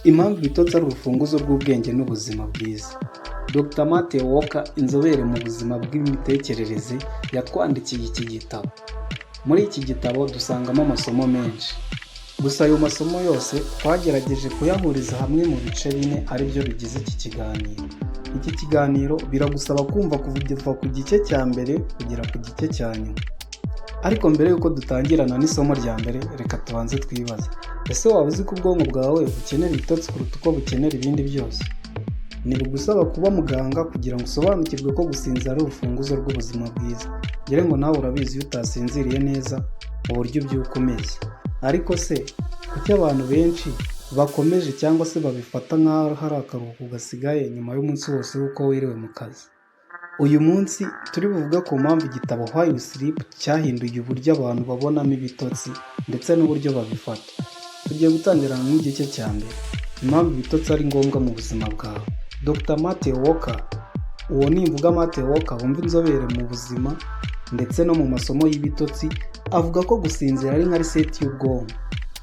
Impamvu ibitotsi ari urufunguzo rw'ubwenge n'ubuzima bwiza. Dr Matthew Walker, inzobere mu buzima bw'imitekerereze, yatwandikiye iki gitabo. Muri iki gitabo dusangamo amasomo menshi. Gusa ayo masomo yose twagerageje kuyahuriza hamwe mu bice bine, aribyo bigize iki kiganiro. Iki kiganiro biragusaba kumva kuva ku gice cya mbere kugera ku gice cya nyuma. Ariko mbere y'uko dutangirana n'isomo rya mbere, reka tubanze twibaze: ese waba uzi ko ubwonko bwawe bukenera ibitotsi kuruta uko bukenera ibindi byose? Ntibigusaba kuba muganga kugira ngo usobanukirwe ko gusinzira ari urufunguzo rw'ubuzima bwiza. Ngira ngo nawe urabizi, iyo utasinziriye neza uburyo ubyuka umeze. Ariko se kuki abantu benshi bakomeje cyangwa se babifata nk'aho hari akaruhuko gasigaye nyuma y'umunsi wose w'uko wiriwe mu kazi? Uyu munsi turi buvuge ku mpamvu igitabo Why We Sleep cyahinduye uburyo abantu babonamo ibitotsi ndetse n'uburyo babifata. Tugiye gutangira n'igice cya mbere, impamvu ibitotsi ari ngombwa mu buzima bwawe. Dr Matthew Walker, uwo nimvuga Matthew Walker wumva inzobere mu buzima ndetse no mu masomo y'ibitotsi, avuga ko gusinzira ari nka reset y'ubwonko.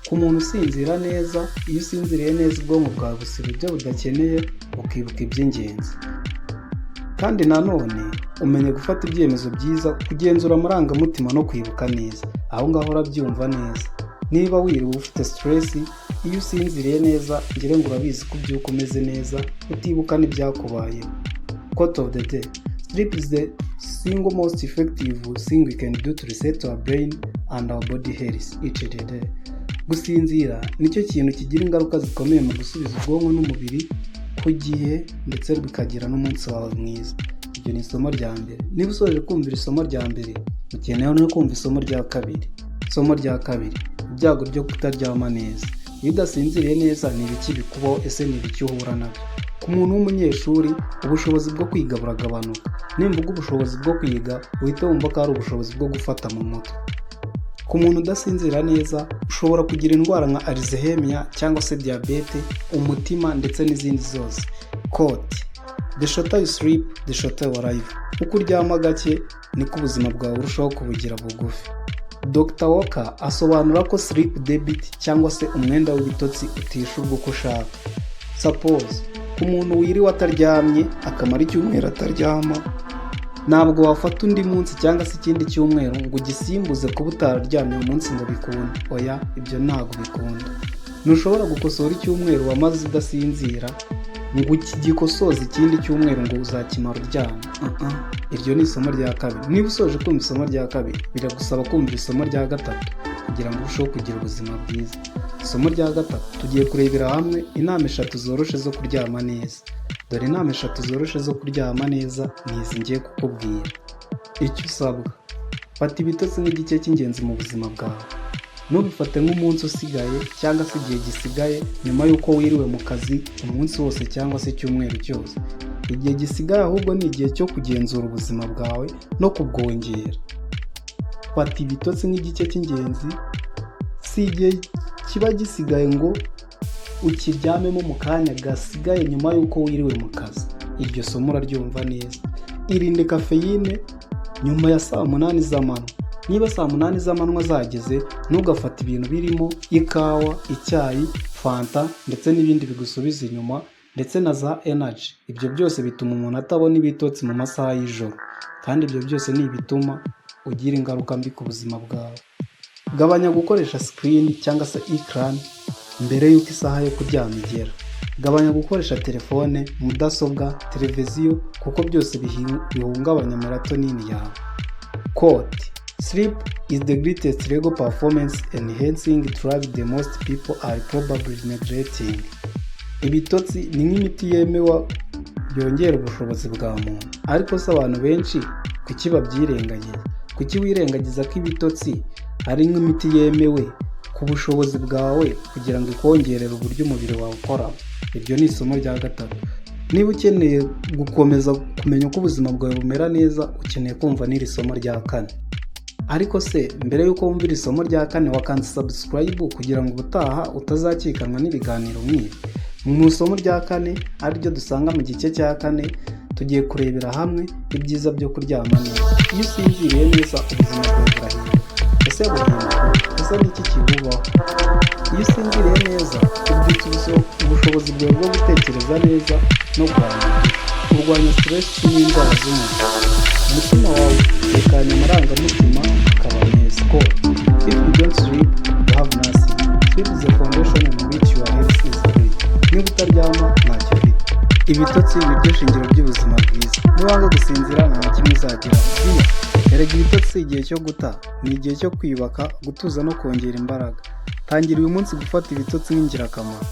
Ku muntu usinzira neza, iyo usinziriye neza ubwonko bwawe busiba ibyo budakeneye, bukibuka iby'ingenzi. Kandi nanone umenya gufata ibyemezo byiza, kugenzura amarangamutima no kwibuka neza. Aho ngaho urabyumva neza. Niba wiriwe ufite stress, iyo usinziriye neza, ngira ngo urabizi ko ubyuka umeze neza, utibuka n'ibyakubayeho. Quote of the day: "Sleep is the single most effective thing we can do to reset our brain and our body health each day." Gusinzira nicyo kintu kigira ingaruka zikomeye mu gusubiza ubwonko n'umubiri ku gihe, ndetse bikagira n'umunsi wawe mwiza. Iryo ni isomo rya mbere. Niba usoje kumvira isomo rya mbere, ukeneye no kumva isomo rya kabiri. Isomo rya kabiri: ibyago byo kutaryama neza. Iyo udasinziriye neza, ni ibiki bikubaho? Ese ni ibiki uhura nabyo? Ku muntu w'umunyeshuri, ubushobozi bwo kwiga buragabanuka. Nimvuga ubushobozi bwo kwiga, uhite wumva ko ari ubushobozi bwo gufata mu mutwe. Ku muntu udasinzira neza, ushobora kugira indwara nka Alzheimer cyangwa se diyabete, umutima ndetse n'izindi zose. Quote: "The shorter you sleep, the shorter your life." Uko uryama gake niko ubuzima bwawe burushaho kubugira bugufi. Dr Walker asobanura ko sleep debt, cyangwa se umwenda w'ibitotsi, utishyurwa uko ushaka. Suppose ku muntu wiriwe ataryamye, akamara icyumweru ataryama, ntabwo wafata undi munsi cyangwa se ikindi cyumweru ngo ugisimbuze kuba utararyamye uwo munsi ngo bikunde. Oya, ibyo ntabwo bikunda. Ntushobora gukosora icyumweru wamaze udasinzira ngo gikosoze ikindi cyumweru ngo uzakimara uryama. Iryo ni isomo rya kabiri. Niba usoje kumva isomo rya kabiri, biragusaba kumva isomo rya gatatu kugira ngo urusheho kugira ubuzima bwiza. Isomo rya gatatu, tugiye kurebera hamwe inama eshatu zoroshye zo kuryama neza. Dore inama eshatu zoroshye zo kuryama neza ni izi ngiye kukubwira. Icyo usabwa: fata ibitotsi nk'igice cy'ingenzi mu buzima bwawe. Ntubifate nk'umunsi usigaye cyangwa se igihe gisigaye nyuma y'uko wiriwe mu kazi umunsi wose cyangwa se icyumweru cyose. Igihe gisigaye ahubwo ni igihe cyo kugenzura ubuzima bwawe no kubwongera. Fata ibitotsi nk'igice cy'ingenzi, si igihe kiba gisigaye ngo ukiryamemo mu kanya gasigaye nyuma y'uko wiriwe mu kazi. Iryo somo uraryumva neza. Irinde kafeyine nyuma ya saa 8 z'amanywa. Niba saa 8 z'amanywa zageze, ntugafate ibintu birimo ikawa, icyayi, fanta ndetse n'ibindi bigusubiza inyuma, ndetse na za energy. Ibyo byose bituma umuntu atabona ibitotsi mu masaha y'ijoro, kandi ibyo byose ni ibituma ugira ingaruka mbi ku buzima bwawe. Gabanya gukoresha screen cyangwa se écran mbere y'uko isaha yo kuryama igera. Gabanya gukoresha telefone, mudasobwa, televiziyo, kuko byose bihungabanya melatonin yawe. Quote: "Sleep is the greatest legal performance enhancing drug the most people are probably neglecting." Ibitotsi ni nk'imiti yemewe yongera ubushobozi bwa muntu. Ariko se abantu benshi kuki babyirengagiza? Kuki wirengagiza ko ibitotsi ari nk'imiti yemewe ku bushobozi bwawe kugira ngo ikongerere uburyo umubiri wawe ukora? Iryo ni isomo rya gatatu. Niba ukeneye gukomeza kumenya uko ubuzima bwawe bumera neza, ukeneye kumva n'iri somo rya kane. Ariko se mbere y'uko wumva iri somo rya kane, wakanze subscribe kugira ngo ubutaha utazacikanwa n'ibiganiro nk'ibi? Mu isomo rya kane, ariryo dusanga mu gice cya kane, tugiye kurebera hamwe ibyiza byo kuryama neza. Iyo usinziriye neza, ubuzima bwawe burahinduka. Ese buhinduka? Ese Ese ni iki kibubaho? Iyo usinziriye neza, ubyutsa ubushobozi bwawe bwo gutekereza neza no guhanga udushya, kurwanya stress n'indwara z'umubiri. Umutima wawe utekanye, amarangamutima akaba meza. Ko if you don't sleep, you have nothing. Sleep is the foundation on which your health is built. Niba utaryama, ntacyo ufite. Ibitotsi ni byo shingiro ry'ubuzima bwiza. Niwanga gusinzira, nta na kimwe uzageraho. Iya erega ibitotsi si igihe cyo guta, ni igihe cyo kwiyubaka, gutuza no kongera imbaraga. Tangira uyu munsi gufata ibitotsi nk'ingirakamaro.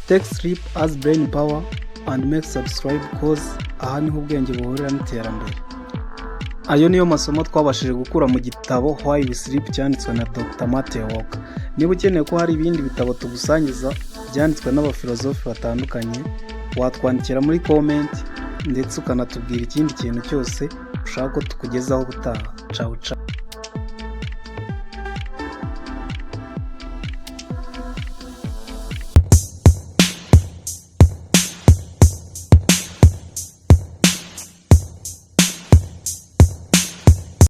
Take sleep as brain power and make subscribe, 'cause aha niho ubwenge buhurira n'iterambere. Ayo niyo masomo twabashije gukura mu gitabo Why We Sleep cyanditswe na Dr Matthew Walker. Niba ukeneye ko hari ibindi bitabo tugusangiza byanditswe n'abafilozofi batandukanye, watwandikira muri comment, ndetse ukanatubwira ikindi kintu cyose ushaka ko tukugezaho ubutaha. Ciao ciao.